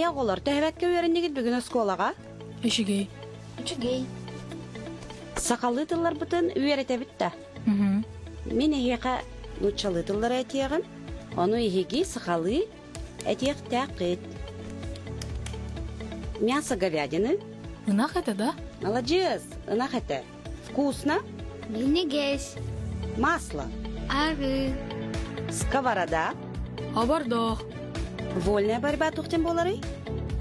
Хайа оҕолор, төһөбөккө үөрэннигит бүгүн оскуолаҕа? Үчүгэй. Үчүгэй. Сахалыы тылларбытын үөрэтэбит да. Мин эһиэхэ нууччалыы тыллары этиэҕим, ону эһиги сахалыы этиэхтээххит. Мясо говядины. Ынах этэ да? Маладьыас, ынах этэ. Вкусно? Минньигэс. Масло. Арыы. Сковорода. Обордоох. Вольная борьба тухтен буоларый?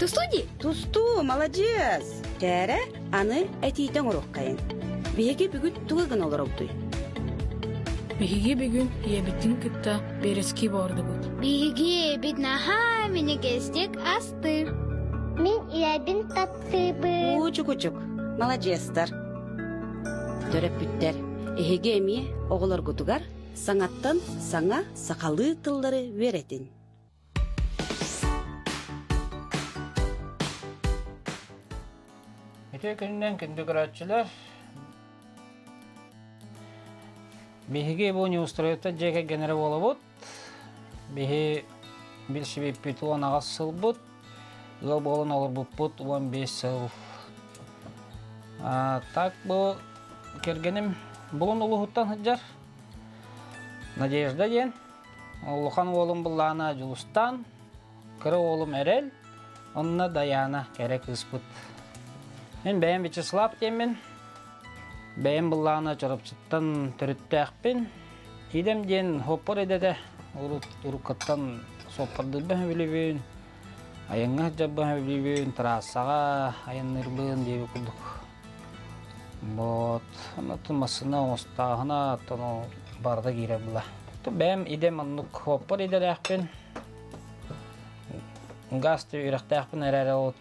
Тустуу дии. Тустуу, маладьыас! Кээрэ, аны этиитэ оҥоруоххайын. Биһиги бүгүн тугу гына олоробутуй? Биһиги бүгүн ийэбитин кытта бэрэски бордубут. Биһиги эбит наһаа минньигэстик астыыр. Мин ийэбин таптыыбын. Уучук-учук, маладьыастар. Төрөппүттэр, эһиги эмиэ оҕолоргутугар саҥаттан саҥа сахалыы тыллары үөрэтин. Үтүө күнүнэн күндү көрөөччүлэр! Биһиги бу Неустроевтар дьиэ кэргэннэрэ буолабыт. Биһи билсибиппит 18 сылбыт, ыал буолан олорбуппут 15 сыл. Так бу кэргэним Булун улууһуттан сылдьар Надежда диэн. Улахан уолум былаана Дьулустаан, кыра уолум Эрэл, онно Дайаана кэрэ кыыспыт. Мин бэйэм Вячеслав диэммин, бэйэм былаана Чурапчыттан төрүттээхпин. Идэм диэн суоппар идэтэ, урут уруккаттан суоппардыырбын сөбүлүүбүн, айаҥҥа сылдьарбын сөбүлүүбүн, трассаҕа айанныырбын диэбит курдук. Вот, онтон массыына оҥостооһуна, оттон ол барыта киирэр була. Бэйэм идэм оннук суоппар идэлээхпин. Газ үөрэхтээхпин эрээри ол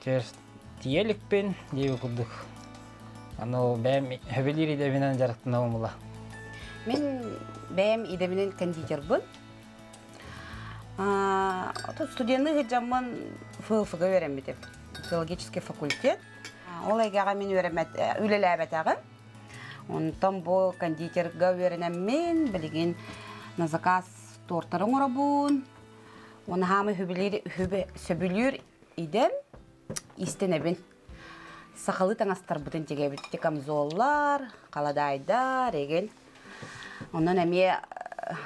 тиийэ иликпин диэбит курдук. Аны ол бэйэм сөбүлүүр идэбинэн дьарыктанабын була. Мин бэйэм идэбинэн кондитербын. Студенныы сылдьаммын ФЛФ-га үөрэммитим. Филологический факультет. Ол эйгэҕэ мин үөрэммэт, үлэлээбэтэҕим. Онтон бу кондитерга үөрэнэммин, билигин на заказ тортары оҥоробун. Уонна хаамай сөбүлүүр идэм иистэнэбин. Сахалыы таҥастарбытын тигэбит. Камзоллар, халадаайдар, эгин. Онон эмиэ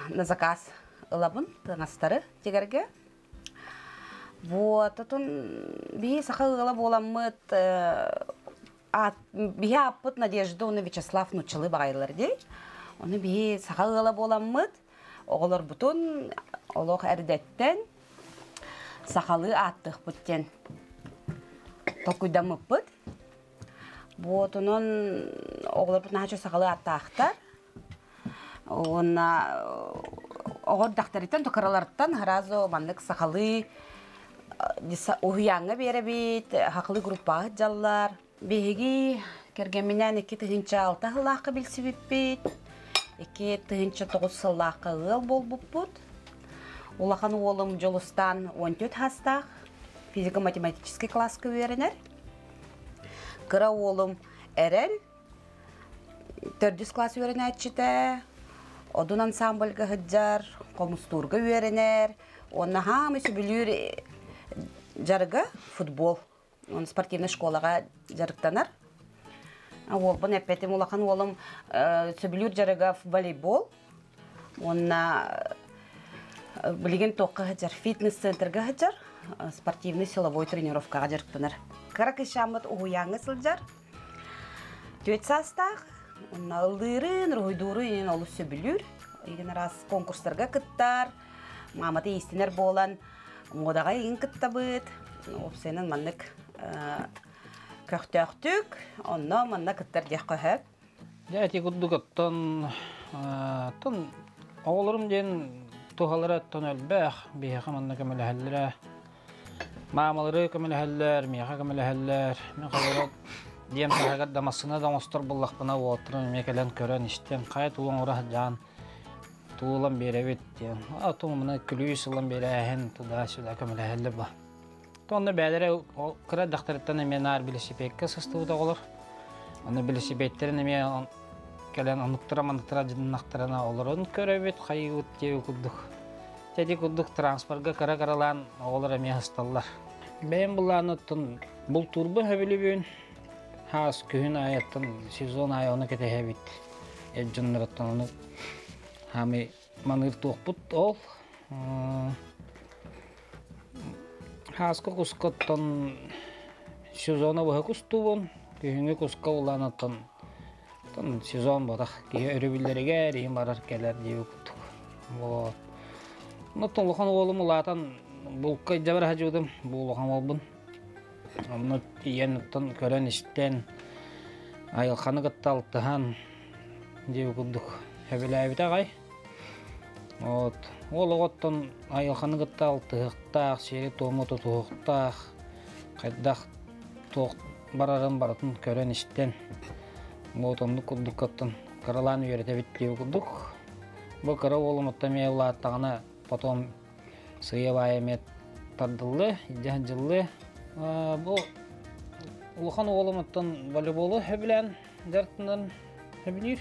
на заказ ылабын таҥастары тигэргэ. Вот, отон биһи саха ыала буоламмыт биһи ааппыт Надежда уонна Вячеслав нууччалыы баҕайылар дии. Ону биһи саха ыала буоламмыт оҕолорбутун олох эрдэттэн сахалыы ааттыахпыт диэн толкуйдаммыппыт. Вот онон оҕолорбут наһаа сахалыы ааттаахтар. Уонна оҕо эрдэхтэриттэн кыраларыттан сразу маннык сахалыы уһуйааҥҥа биэрэбит, сахалыы группаҕа сылдьаллар. Биһиги кэргэмминээн 2006 сыллаахха билсибиппит, 2009 сыллаахха ыал буолбуппут. Улахан уолум Дьулустаан 14 саастаах, физико-математическай кылааска үөрэнэр. Кыра уолум Эрэл Төрдүс класс үөрэнээччитэ, Одун ансамбльга сылдьар, хомустуурга үөрэнэр уонна хаамай сөбүлүүр дьарыга футбол. Он спортивнай школаҕа дьарыктанар. Уолбун эппэтим, улахан уолум сөбүлүүр дьарыга волейбол. Уонна билигин туохха сылдьар? Фитнес-центрга сылдьар, спортивный силовой тренировкаҕа дьарыктанар. Кыра кыысчааммыт уһуйааҥҥа сылдьар. Түөрт саастаах, уонна ыллыырын, уруһуйдуурун иһин олус сөбүлүүр. Игин араас конкурстарга кыттар, маамата иистэнэр буолан муодаҕа игин кыттабыт. Уопсайынан маннык көхтөөхтүк, онно манна кыттар диэххэ сөп. Дьэ ити курдук оттон оттон оҕолорум диэн туһалара оттон элбэх, биһиэхэ манна көмөлөһөллөрө. Маамалары көмөлөһөллөр, миэхэ көмөлөһөллөр. Мин холобур дьиэм таһыгар да массыына да оҥостор буоллахпына уолаттарым эмиэ кэлэн көрөн истэн хайа тугу оҥоро сылдьаҕын тугу ылан биэрэбит диэн. А тугу күлүүс ылан биэрээһин туда-сюда көмөлөһөллөр бу. Онно бэйэлэрэ кыра эрдэхтэриттэн эмиэ наар билисипиэккэ сыстыбыт оҕолор. Аны билисипиэттэрин эмиэ кэлэн оннуктара-манныктара дьыннахтарына олорон көрөбүт, хайыыбыт диэби курдук. Ити курдук транспорга кыра-кыралаан оҕолор эмиэ сысталлар. Бэйэм былааныттан бултуурбун сөбүлүүбүн. Хаас күһүн аайыттан сезон аайы ону кэтэһэбит. Эр дьонноруттан ону хаамый маныыр туохпут ол. Хааска кускаттан сезона быһа кустуубун. Күһүҥҥү куска улаанаттан сезон ботах киһи өрөбүллэригэр иһин барар кэлэр диэбит курдук. Вот. Оттон улахан уолум улаатан булка илдьэ бара сылдьыбытым бу улахан уолбун. Онно тиийэн оттон көрөн-истэн айылҕаны кытта алтыһан диэбит курдук сөбүлээбитэ аҕай. Вот. Уол оҕоттон айылҕаны кытта алтыһыахтаах, сиэри-туому тутуһуохтаах, хайдах туох барарын барытын көрөн-истэн вот оннук курдук оттон кыралаан үөрэтэбит диэбит курдук. Бу кыра уолум оттон эмиэ улааттаҕына потом сыыйа-баайа эмиэ тардыллыа, илдьэ сылдьыллыа. Бу улахан уолум оттон волейболу сөбүлээн дьарыктанан сөбүлүүр.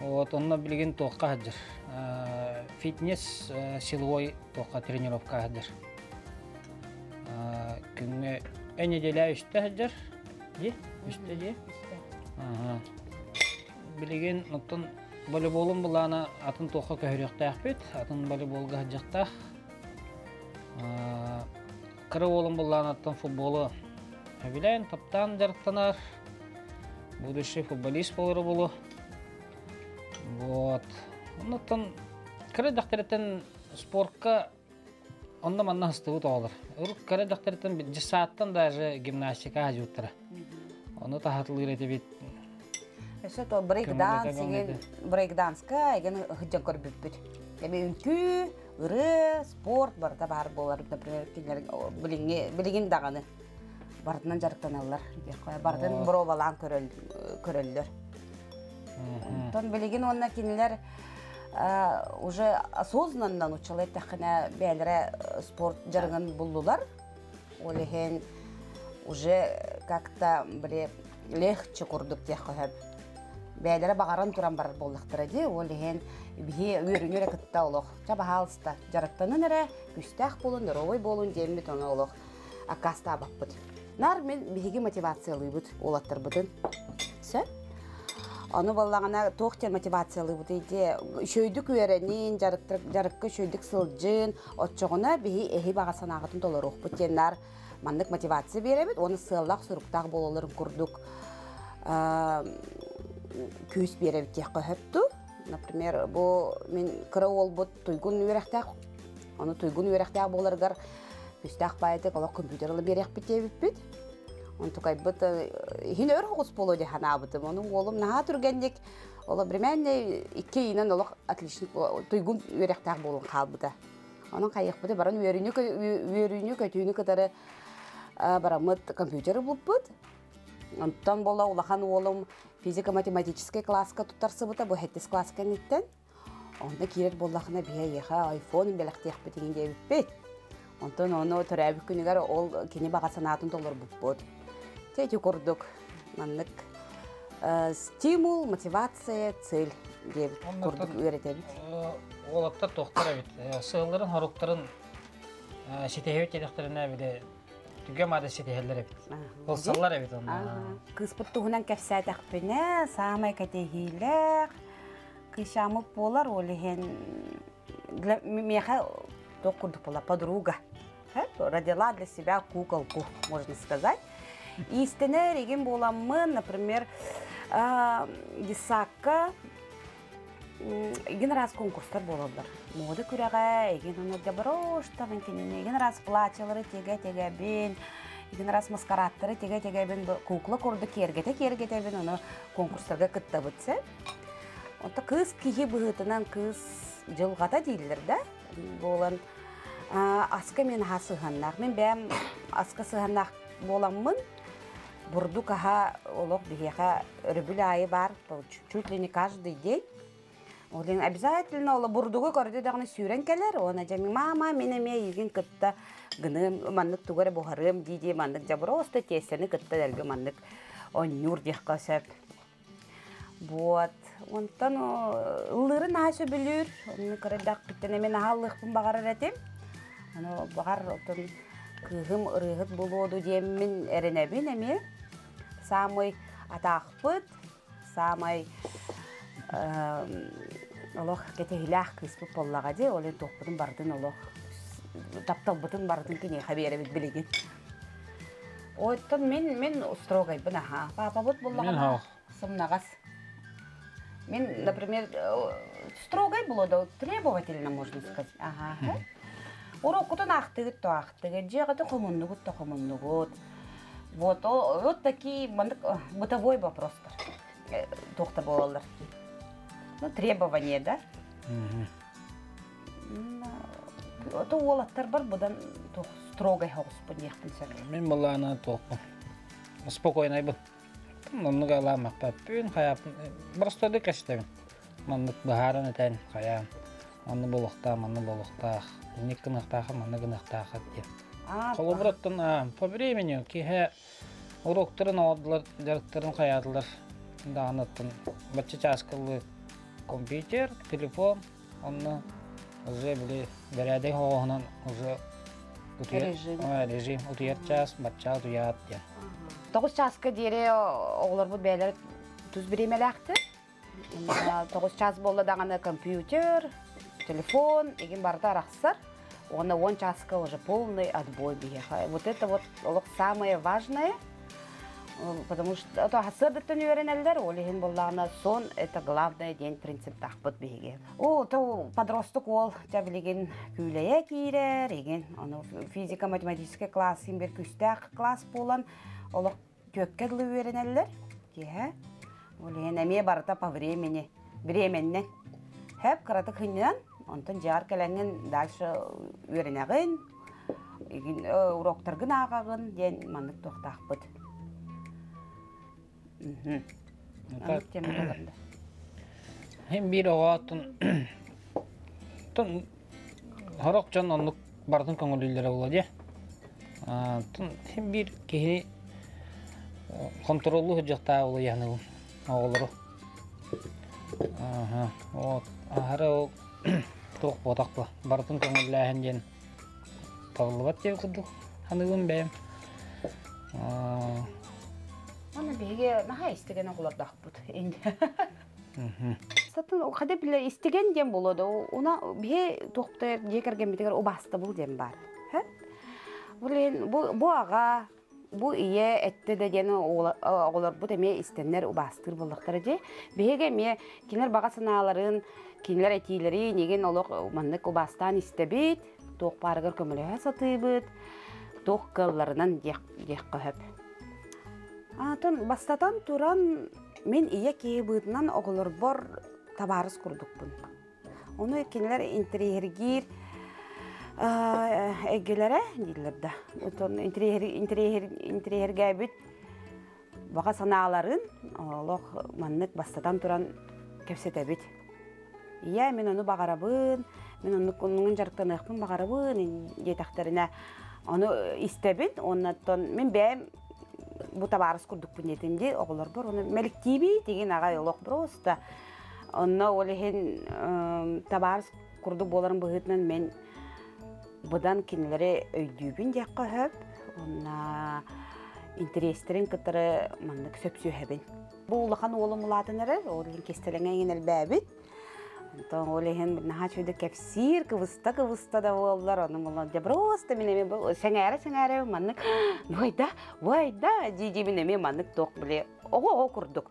Вот онно билигин туохха сылдьар. Фитнес силовой туохха тренировка сылдьар. Күҥҥэ нэдиэлэ үстэ сылдьар. Дии? Үстэ дии? Аха. Билигин оттон волейболун былаана атын туохха көһөрүөхтээхпит, атын волейболга сылдьыахтаах. Кыра уолум былаанаттан футболу сөбүлээн, таптаан дьарыктанар. Будущий футболист буолара буолуо. Вот. Оннуттан кыра дьахтарыттан спортка онно манна астыбыт оҕолор. Урут кыра дьахтарыттан дьыссааттан даже гимнастика аһдьыбыттара. Ону таһатылыыр этибит. Өссө то брейкданс деген брейкданска еген ыһыдьан көрбүппүт. Эми үҥкүү, ырыа, спорт барыта баар буолар. Например, кинилэр билиҥҥи билигин даҕаны барытынан дьарыктаналлар. Барытын боруобалаан көрөллөр. Онтон билигин уонна кинилэр уже осознанно нууччалыы эттэххинэ бэйэлэрэ спорт дьарыгын буллулар. Ол иһин уже как-то били легче курдук диэххэ сөп. Бэйэлэрэ баҕаран туран барар буоллахтара дии. Ол иһин биһи үөрүүнү эрэ кытта олох ча баһаалыста дьарыктанан эрэ күүстээх буолун, здоровый буолун диэммит ону олох аккаастаабаппыт. Нар мин биһиги мотивациялыыбыт уолаттарбытын. Сөп. Ону буоллаҕына туох диэн мотивациялыыбытый диэ үчүгэйдик үөрэнин, дьарыкка үчүгэйдик сылдьын, оччоҕуна биһи эһи баҕа санааҕытын толоруохпут диэн наар маннык мотивация биэрэбит уонна сыаллаах-соруктаах буолалларын курдук күүс биэрэбит диэххэ сөп дуу. Например, бу мин кыра уолбут туйгун үөрэхтээх, ону туйгун үөрэхтээх буоларыгар күүстээх баайытык олох компьютер ыла биэриэхпит диэбиппит. Онтукайбыт иһин өр оҕус буолуо дии санаабытым. Ону уолум наһаа түргэнник оло бремянный икки ыйынан олох отличник туйгун үөрэхтээх буолан хаалбыта. Онон хайыахпыты баран үөрүүнү үөрүүнү көтүүнү кытары бараммыт компьютеры булпут. Онтон буола улахан уолум физико-математическай класска туттарсыбыта бу сэттис класс кэнниттэн. Онно киирэр буоллахына биһи эйиэхэ айфон бэлэхтиэхпит иҥин диэбиппит. Онтон ону төрөөбүт күнүгэр ол кини баҕа санаатын толорбуппут. Дьэ ити курдук маннык стимул, мотивация, цель диэбит курдук үөрэтэбит. Уолаттар туохтар эбит сыалларын, хоруктарын ситиһэбит диэтэхтэринэ били түгэ маада ситиһэллэр эбит. Ылсаллар эбит онно. Кыыспыт туһунан кэпсээтэхпинэ, саамай кэтэһиилээх кыысчааммыт буолар, ол иһин миэхэ туох курдук буолар, подруга. Родила для себя куколку, можно сказать. Иистэнэр игин буоламмын, например, десакка игин раз конкурстар буолаллар. Мода күрэҕэ, игин ону доброштовын кинини, игин раз платьелары тигэ-тигэбин, игин раз маскарадтары тигэ-тигэбин, кукла курдук киэргэтэ-киэргэтэбин, ону конкурстарга кыттабыт сэ. Онто кыыс киһи быһыытынан кыыс дьылҕата дииллэр да буолан аска мен аһа сыһыаннаах. Мин бэйэм аска сыһыаннаах буоламмын бурдук аһа олох биһиэхэ өрөбүл аайы баар чуть ли не каждый день. Ол обязательно ол бурдугу көрдө даҕаны сүүрэн кэлэр уонна дьэ мама мин эмиэ эйигин кытта гыныам маннык тугу эрэ буһарыам дии-дии маннык дьэ просто тиэстэни кытта дэлби маннык онньуур диэххэ сөп. Вот. Онтон ыллыырын наһаа сөбүлүүр. Онно кыра эрдэхпиттэн эмиэ наһаа ыллыахпын баҕарар этим. Ону баҕар оттон Кыыһым ырыаһыт буолуо диэммин эрэнэбин эмиэ. Саамай атаахпыт, саамай олох кэтэһиилээх кыыспыт буоллаҕа дии, ол иһин туохпутун барытын олох тапталбытын барытын киниэхэ биэрэбит билигин. Оттон мин строгайбын аха. Папабыт буллаҕына сымнаҕас. Мин, например, строгай было да требовательно, можно сказать. Ага. Уруккутун аахтыгыт то аахтыгыт, дьиэҕитин хомуннугут то хомуннугут. Вот, вот такие бытовой вопростар. Туохта буолаллар. Ну, требования, да? Ото уолаттарбар будан туох строгай соҕуспун диэхпин сөп. Мин былаана туохпун. Спокойнайбын. Оннук алаамахпаппын, хайааппын простойдук кэстэбин. Маннык быһааран этэн хайаан манны буолуохтаах, манны буолуохтаах, инник гыныахтаах, манны гыныахтаах диэн. Холобур оттон по времени киһи уроктарын оҥордулар, дьарыктарын хайаатылар. Даҕаны оттон бачча чааскылыы компьютер, телефон, онно уже били бэрээдэк оҕоһунан уже режим. Режим утуйар час, бачча утуйаат диэн. 9 чааска диэри оҕолорбут бэйэлэрэ тус бириэмэлээхтэр. 9 час буолла даҕаны компьютер, телефон, игин барыта арахсар. Уонна 10 чааска уже полный отбой биһиэхэ. Вот это вот олох самое важное, потому что это сырдыктан үөрэнэллэр, ол иһин буоллаҕына сон это главное диэн принциптаахпыт биһиги. О, то подросток уол дьэ билигин күүлэйэ киирэр, игин ону физико-математический класс бир күүстээх класс буолан олох түөккэ дылы үөрэнэллэр киэһэ. Ол иһин эмиэ барыта по времени, временнэн. Хэп кыратык хынньынан, онтон дьиэҕэр кэлэҥҥин дальше үөрэнэҕин, уроктаргын ааҕаҕын диэн маннык туохтаахпыт. Маннык тема буолар. Хин биир оҕо тун хорох дьон оннук барытын көҥүлүүллэрэ буолуо дии. Тун хин биир киһи хонтуруоллуу сылдьыахтаах улуйаһыныгын оҕолору. Аха, вот аһары ол туох буотах буо барытын көҥүллээһин диэн табыллыбат диэн курдук саныыбын бэйэм. Аны биһиги наһаа истигэн оҕолордоохпут. Сатын хада билэ истигэн диэн буолуо да уна биһи туохтар дьиэ кэргэммитигэр убаастабыл диэн баар. Блин, бу аҕа, бу ийэ эттэ да диэн оҕолорбут эмиэ истэннэр убаастыыр буоллахтара дии. Биһиги эмиэ кинилэр баҕа санааларын, кинилэр этиилэрин игин олох маннык убаастаан истэбит, туох баарыгар көмөлөһө сатыыбыт, туох кыалларынан диэх диэххэ сөп. Атын бастатан туран мин ийэ киһи быһыытынан оҕолорбор табаарыс курдукпун. Ону кинилэр интэриэһиргиир эйгэлэрэ дииллэр да. Отон интэриэһиргээбит баҕа санааларын олох маннык бастатан туран кэпсэтэбит. Ийээ, мин ону баҕарабын, мин оннук оннугун дьарыктаныахпын баҕарабын диэтэхтэринэ, ону истэбин уонна мин бэйэм бу табаарыс курдукпун диэтим дии оҕолорбор ону мэликтиибит тигин аҕай олох просто онно ол иһин табаарыс курдук буоларын быһыытынан мен быдан кинилэри өйдүүбүн диэххэ сөп уонна интэриэстэрин кытары маннык сөпсүһэбин. Бу улахан уолум улаатан эрэр, ол иһин кистэлэҥэ иҥин элбээбит. Онтон ол иһин наһаа үчүгэйдик кэпсиир, кыбыста-кыбыста да буоллар, ону булан дьэ просто мин эмиэ сэҥээрэ-сэҥээрэ маннык войда, войда дии-дии мин эмиэ маннык туох били оҕо-оҕо курдук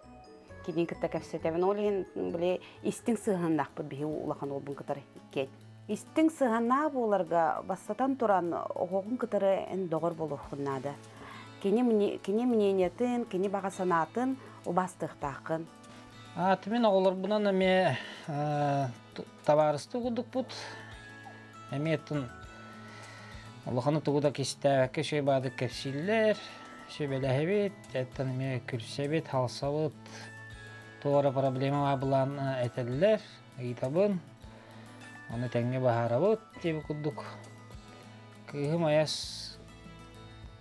кинини кытта кэпсэтэбин. Ол иһин били истиҥ сыһыаннаахпыт биһи улахан уолбун кытары иккиэн. Истиҥ сыһыаннаах буоларга бастатан туран оҕоҕун кытары эн доҕор буолуоххун наада. Кини, кини мнениятын, кини баҕа санаатын убаастыахтааххын. Мин оҕолорбунан эмиэ табаарыстыы курдукпут. Эмиэ тун улаханы тугу да кистээбэккэ үчүгэй баадык кэпсииллэр, сүбэлэһэбит, эттэн эмиэ күлсэбит, халсабыт, туох эрэ проблема былаан этэллэр, ыйытабын, ону тэҥҥэ быһаарабыт диэбит курдук. Кыыһым айас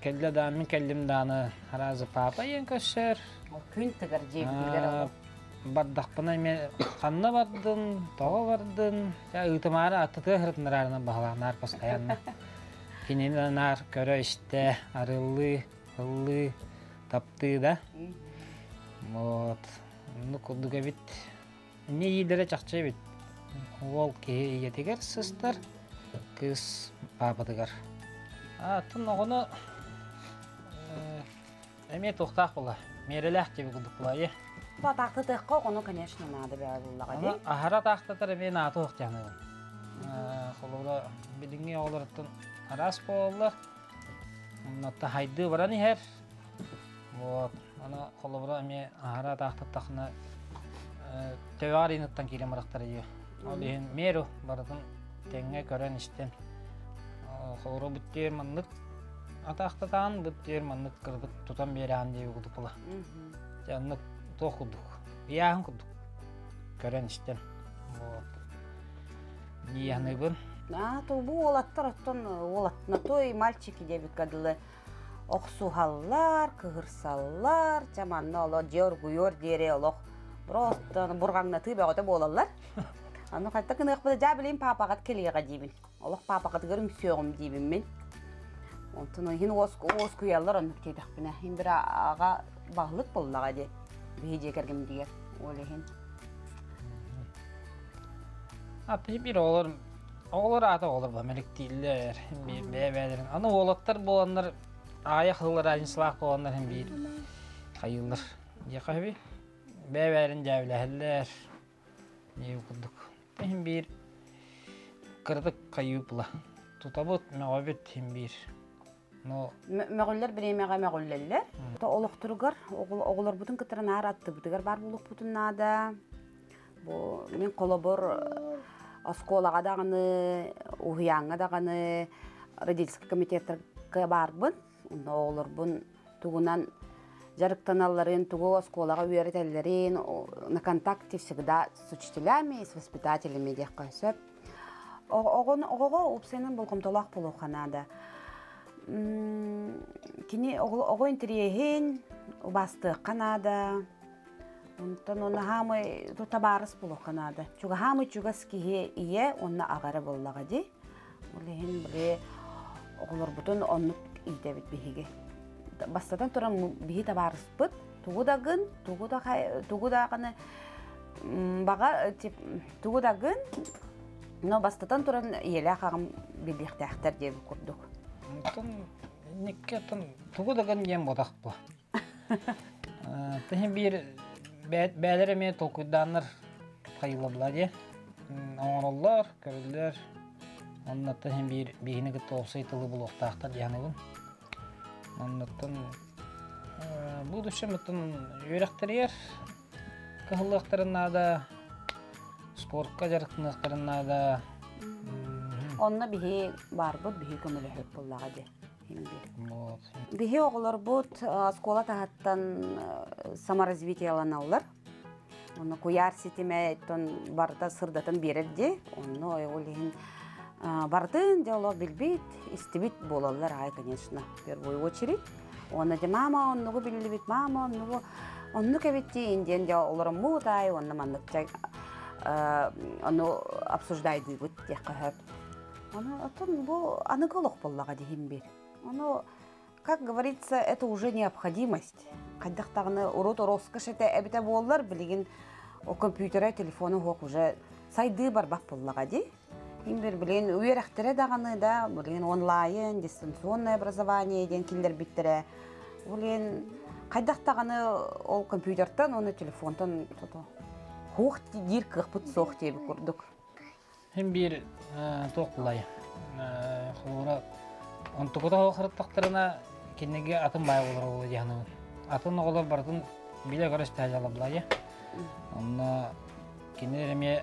кэллэ да, мин кэллим дааны аразы папа ийэн көрсөр. Күн тыгар дьиэбитигэр Бардахпына эмиэ ханна бардын, тоҕо бардын, ыытымаары аттытыга сырытыннараарына баһылаанаар постоянно. Кинини наар көрө-истэ, арыллыы, ыллыы, таптыы да. Вот. Оннук курдук эбит. Инньэ иилэрэ чахчы эбит. Уол киһи ийэтигэр сыстар, кыыс паапатыгар. Атын оҕону эмиэ туохтаах була, миэрэлээх диэби курдук була Атаахтатыахха оҕону, конечно, наада бэйэ буллаҕа дии. Аһара атаахтатар эмиэ наата суох диэххэ Холобура, билиҥҥи оҕолоруттан араас буолаллар. Оннотто хайдыы баран иһэр. Вот. Аны холобура эмиэ аһара атаахтаттахына төбөҕөр иныттан киирэн барахтара дии. Ол иһин меру барытын тэҥҥэ көрөн-истэн холобура бүттүөр маннык атаахтатаан бүттүөр маннык кырдык тутан биэрээн диэби курдук була. Дьэ оннук туох курдук ыйааһын курдук көрөн-истэн. Вот. Дии А, то бу уолаттар оттон уолаттына той мальчики диэбиккэ дылы охсуһаллар, кыһырсаллар, чэ манна олох дьиэ оргуйуор диэри олох просто бурҕаҥнатыы бөҕөтө буолаллар. Аны хайта гыныахпыт дьаа билин паапаҕыт кэлиэҕэ диибин. Олох паапаҕытыгар үҥсүөҕүм диибин мин. Онтон иһин уоскуйаллар оннук диэтэхпинэ. Иһин бір аҕа баһылык буоллаҕа дии. Биһи дьиэ кэргэммитигэр ол иһин. Аты биир оҕолор оҕолор аата оҕолор ба мэликтииллэр биир бэйэ-бэйэлэрин аны уолаттар буоланнар аайах ыллар разницалаах буоланнар иһин биир хайыыллар диэххэ сөбүй бэйэ-бэйэлэрин дьээбилэһэллэр диир курдук иһин биир кыратык хайыы була тутабыт мөҕөбүт иһин биир но Мөҕүллэр бириэмэҕэ мөҕүллэллэр. Олохторугар оҕолорбутун кытары наар аттыбытыгар баар буолуохпутун наада. Бу мин холобур оскуолаҕа даҕаны, уһуйааҥҥа даҕаны родительский комитеттарга баарбын. Онно оҕолорбун тугунан дьарыктаналларын, тугу оскуолаҕа үөрэтэллэрин на контакте всегда с учителями и с воспитателями диэххэ сөп. Оҕоҕо уопсайынан болҕомтолоох буолуохха наада. Кини оҕо интэриэһин убаастыахха наада. Онтон уонна хаамай табаарыс буолуохха наада. Чугаһаамай чугас киһи ийэ уонна аҕа эрэ буоллаҕа дии. Ол иһин били оҕолорбутун оннук иитэбит биһиги. Бастатан туран биһи табаарыспыт тугу да гын, тугу да тугу даҕаны баҕа тугу да гын, но бастатан туран ийэлээх аҕам билиэхтээхтэр диэбит курдук. Оттон инникки оттон тугу да гын диэн буотах буо. Тыһын биир бээлэр эмиэ толкуйдааннар хайыллабыла дии. Оҥороллор, көрөллөр. Онно тыһын биир биһини кытта уопсай тылы булуохтаахтар дии саныыбын. Оннуттан будущем оттон үөрэхтэригэр кыһыллыахтарын наада, спортка дьарыктаныахтарын наада. Онно биһи баарбыт, биһи көмөлөһөр буоллаҕа дии. Биһи оҕолорбут оскуола таһыттан саморазвитиеланаллар. Онно куйаар ситимэ барыта сырдатан биэрэр дии. Онно ол иһин барытын дьэ олох билбит, истибит буолаллар аай, конечно, в первую очередь. Уонна дьэ мама оннугу биллибит, мама оннугу оннук эбит дии диэн дьэ олороммут аай уонна маннык ону обсуждайдыыбыт диэххэ сөп. Ону оттон бу аныгы олох буоллаҕа диһим биир. Ону, как говорится, это уже необходимость. Хайдах даҕаны урут роскошь этэ эбитэ буоллар, билигин о компьютера, телефона суох уже сайдыы барбат буоллаҕа дии. Им бир билигин үөрэхтэрэ даҕаны да, билигин онлайн, дистанционное образование диэн киллэрбиттэрэ. Билигин хайдах даҕаны ол компьютертан уонна телефонтан хуох диир кыахпыт суох диэбит курдук. Син биир туох булай холобура онтукута хоохырыттахтарына кинигэ атын баай оҕолор буолуо дии саныыбын. Атын оҕолор барытын билэ-көрө истээдьалла булайа. Онно кинилэр эмиэ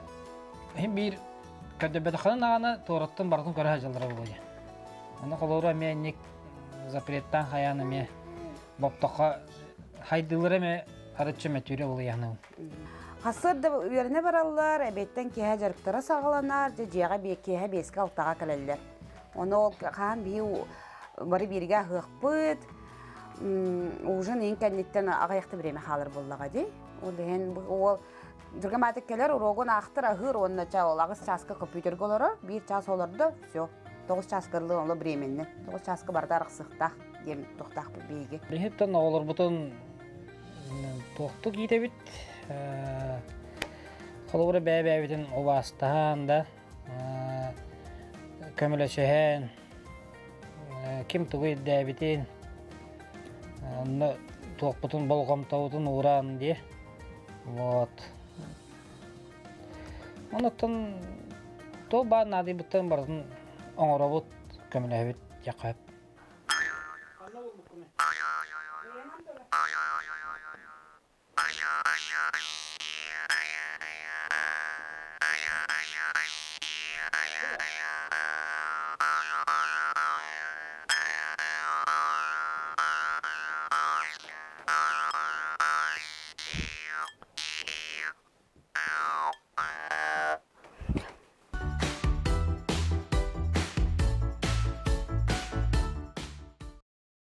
син биир көрдөбөтөххүнэ даҕаны туораттан барытын көрө сылдьаллара буолуо дии. Онно холобура эмиэ инник запреттаан хайаан эмиэ боптоххо хайдыылара эмиэ арыччы мөтүүрэ буолуо дии саныыбын. Хасыр да үөрэнэ бараллар, эбиэттэн киэһэ дьарыктара саҕаланар, дьэ дьиэҕэ киэһэ 5-гэ 6-ҕа кэлэллэр. Ону ол хаһан биһи бары бииргэ аһыахпыт, ужин иин кэнниттэн аҕыйахта бириэмэ хаалар буоллаҕа дии. Ол иһин уол Дьыргамаатык кэлэр, уруогун аахтар, аһыыр уонна ча ол 8 чааска компьютерга олорор, 1 чаас олордо, все. 9 чааска ыллы оло бременнен. 9 чааска барда арахсыахтаах диэн туохтаахпыт биһиги. Биһиттэн оҕолорбутун туохтук иитэбит. Холобура бэйэ-бэйэбитин убаастаһан да, көмөлөсүһэн, ким тугу ирдээбитин, онно туохпутун болҕомтобутун ууран дии. Вот. Онуттан туох баар наадыйбыттан барытын оҥоробут, көмөлөһөбүт диэххэ сөп.